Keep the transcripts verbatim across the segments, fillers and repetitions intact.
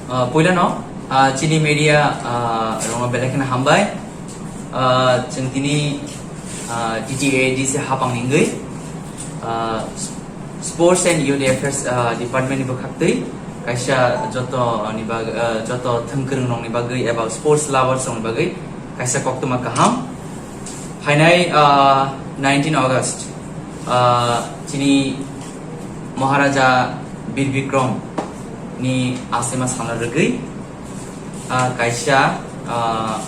Ah, puilano, ah, chini media, ah, rokno belai kheno hambai. Ah, chwng tini, ah, T T A D C hapang ni wngwi, ah, Sports and Youth Affairs, ah, Department ni bwkhaktwi kaisa joto ni bag-, ah, joto thwngkwrwng rokni bagwi eba sports lovers rokni bagwi kaisa koktwma kaham. Phainai, ah, nineteen August, ah, chini Maharaja Bir Bikram ni asima sana rwgwi, ah, kaisa, ah,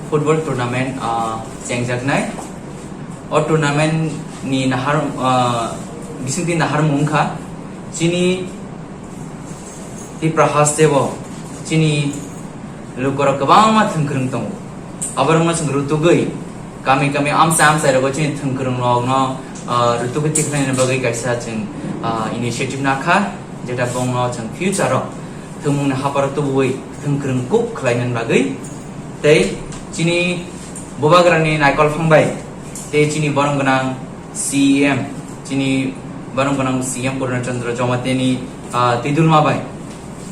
football tournament, ah, chengjaknai. O tournament ni nahar, ah, bisingtwi naharmung wngkha chini Tipra haste bo chini lukurok kwbangma thwngkwrwng tongo. Aborokno chwng rutugwi kami kami amchai amchai rogo chini thwngkwrwng rokno, ah, rutugwi tikhlaina bagwi kaisa chwng, ah, initiative nakha, jeta bongno chwng future o thwngmungni haparo tubuwi thwngkwrwng kuk khlainani bagwi. Tei chini bubagrani naikol phang bai tei chini borom gwnang C E M, chini borom gwnang C E M Purna Chandra Jomateni, ah, twidulma bai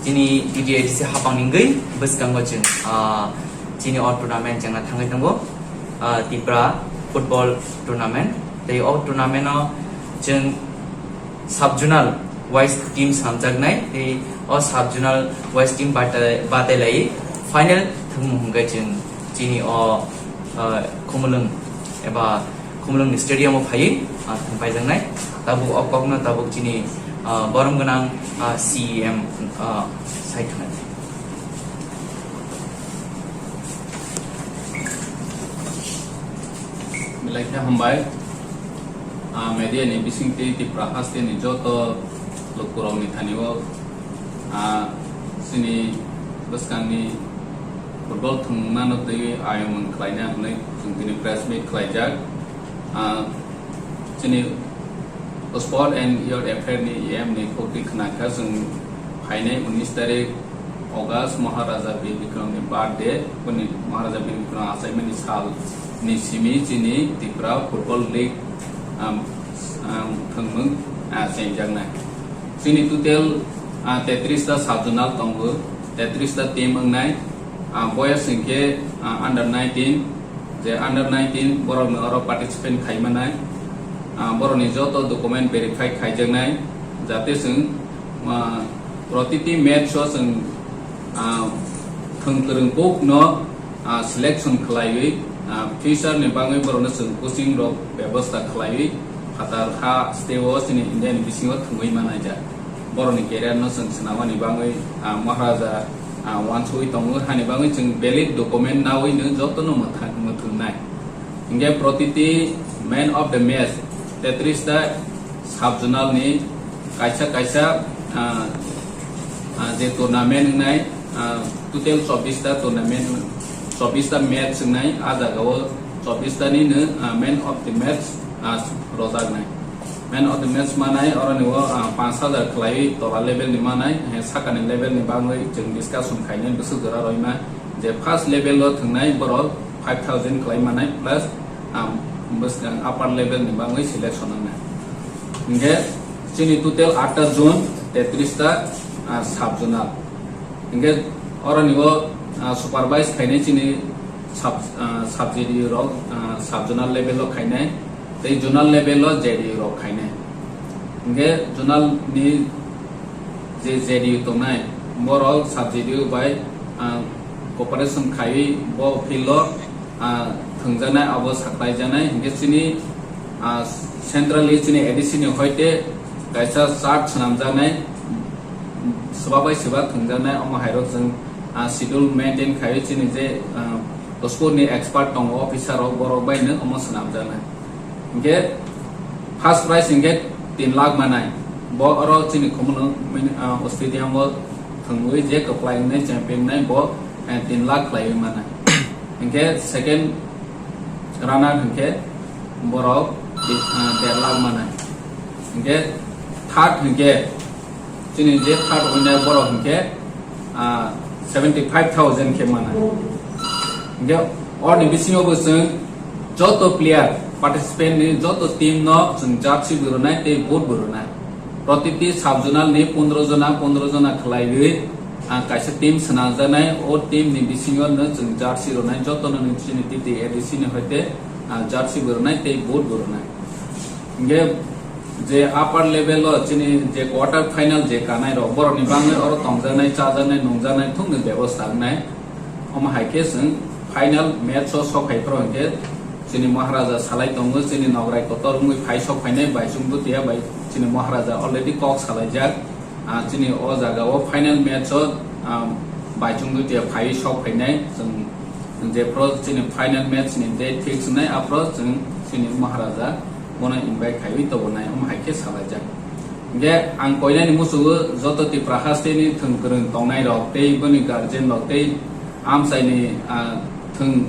chini T T A D C hapang ni wngwi bwskango chwng, ah, chini o tournament chengna thangwi tongo, ah, Tipra football tournament. Tei o tournament o chwng sub zonal wise team sanjaknai, tei o sub zonal wise team bata-, batailai final thwngmung hwnkhe chwng chini o, ah, Khumulwng eba Khumulwng ni stadium o phaiwi, ah, thwngpaijaknai. Tabuk o kokno tabuk chini, ah, borom gwnang, ah, C E M, ah, sai khna. Belai khe hambai. Ah, media ni bisingtwi Tipra haste ni joto lukurok ni thani o, ah, chini bwskang ni football thwngmano twiwi ayomon khlaina hwnwi chwng tini press meet khlaijak. Ah, chini Sport and Youth Affair ni E M ni khukti khna kha chwng phainai unis tarik August Maharaja Bir Bikram ni birthday, boni Maharaja Bir Bikram achaimani sal ni simi chini Tripura Football League, um, um, thwngmung, ah, chengjaknai. Chini total, ah, tetris ta sub zonal tongo, tetris ta team wngnai, ah, boyas hwnkhe, ah, under nineteen, je under nineteen borokno oro participate khai manai, ah, borokni joto document verify khaijaknai, jate chwng, ah, protiti match o chwng, ah, thwng kwrwng kuk no, ah, selection khlaiwi, ah, future ni bagwi borokno chwng coaching rok bebosta khlaiwi phatar ha state o chini India ni bisingo thwngwi manaijak. Borokni career no chwng swnamani bagwi, ah, Maharaja, ah, uansugwi tongo, hani bagwi chwng valid document nawi no jotono mwthang-, mwthwngnai. Hinkhe protiti man of the match, tetris ta sub zonal ni kaisa kaisa, ah, ah, je tournament wngnai, ah, total chobbish ta tournament, chobbish ta match wngnai, ah jaga o chobbish ta ni no, ah, man of the match, ah, rojaknai. Man of the match manai, oroni o, ah, panch hajar khlaiwi tola level ni manai, eh, sakani level ni bagwi chwng discussion khainai bwswk jora roima, je first level o thwngnai borok five thousand khlai manai plus, ah, bwskang upper level ni bagwi selection wngnai. Hinkhe chini total atta zone, tetris ta, ah, sub zonal. Hinkhe oroni o, ah, supervise khainai chini sub, ah, sub J D U rok, ah, sub zonal level o khainai. Tei zonal level o J D U rok khainai. Hinkhe zonal ni je J D U tongnai, borok sub J D U bai, ah, cooperation khaiwi bo field o, ah, thwngjaknai, abo saklaijaknai. Hinkhe chini, ah, centrally chini A D C ni hoite kaisa chart swnamjaknai, swba bai swba thwngjaknai, omo hairok chwng, ah, schedule maintain khaiwi chini je, ah, sport ni expert tongo, officer rok, borok bai no omo swnamjaknai. Hinkhe first prize hinkhe tin lakh manai. Bo oro chini Khumulwng mini-, ah, stadium o thwngwi je kwplai wngnai, champion wngnai, bo, eh, tin lakh khlaiwi manai. Hinkhe second runner hinkhe borok di-, ah, der lakh manai. Hinkhe third hinkhe chini je third winner borok hinkhe, ah, seventy five thousand khe mana. Hinkhe orni bisingo bo chwng joto player, participant ni joto team no chwng jersey bo rwnai tei boot bo rwnai. Protiti sub zonal ni pondro jona, pondro jona khlaiwi Ah, kaisa team swnamjaknai, o team ni bisingo no chwng jersey rwnai, joto no nini chini T T A D C ni hoite, ah, jersey bo rwnai tei boot bo rwnai. Hingke je upper level o chini je quarter final je kanai rok, borok ni bangwi oro tongjaknai, chajaknai, nungjaknai thungni bebosta wngnai. Omo hai khe chwng final match o sok phai phro hingke chini Maharaja salai tongo, chini nograi kotor wngwi phai sok phainai Baichung Bhutia bai chini Maharaja already kok salaijak. Ah, chini o jaga o final match o, ah, Baichung Bhutia phaiwi sok phainai, chwng jephru chini final match ni date fix wngnai, aphru chwng chini Maharaja bono invite khaiwi tobonai, omo hai khe salaijak. Hingke ang koinani musugo joto Tipra haste ni thwng kwrwng tongnai rok tei boni guardian rok tei amchaini, ah, thwng,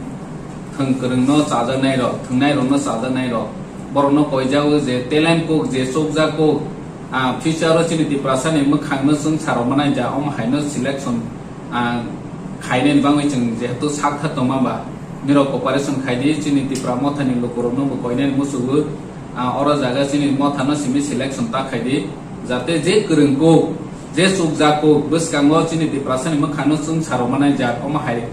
thwng kwrwngno chajaknai rok, thwngnai rokno chajaknai rok, borokno koijago je talent kuk, je chukjak kuk, ah, future o chini Tiprasa ni mwkhang no chwng sarok manai ja, omo hai no selection, ah, khainani bangwi chwng jehetu sak tha tongma ba, nirok cooperation khai di, chini Tipra Motha ni lukurok no bo koinani musugo, ah, oro jaga chini Motha no simi selection ta khai di, jate je kwrwng kuk, je chukjak kuk, bwskango chini Tiprasa ni mwkhang no chwng sarok manai ja, omo hai,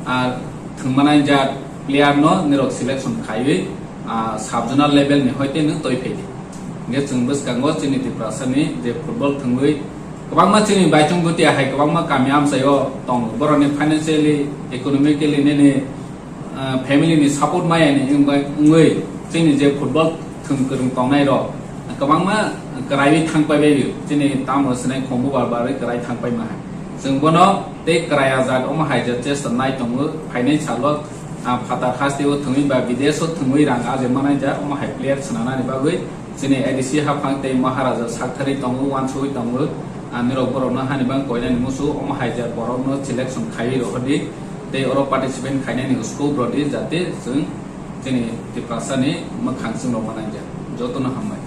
ah, thwng manai ja player no nirok selection khaiwi, ah, sub zonal level ni hoite no toi phai di. Hingke chwng bwskango chini Tiprasa ni je football thwngwi kwbangma chini Baichung Bhutia hai kwbangma kami amchai o tongo. Borok ni financially, economically nini, ah, family ni support maya ni wngwi, wngwi chini je football thwng kwrwng tongnai rok kwbangma kwraiwi thang pai bai chini tamo sinai khombu bar barwi kwrai thang pai ma hai. Chwng bono tei kwrai ajak omo hai je chesta nai tongo phainai salo. Ah, phatar haste o thwngwi ba bidesh o thwngwi rang aje manai ja, omo hai player swnamnani bagwi chini A D C haphang tei Maharaja sakthari tongo, uansugwi tongo. Ah, nirok borokno hani bang koinani musu, omo hai ja borokno selection khaiwi rohordi tei oro participant khainani scope rodi, jate chwng chini Tiprasa ni mwkhang chwng rok manai ja. Jotono hambai.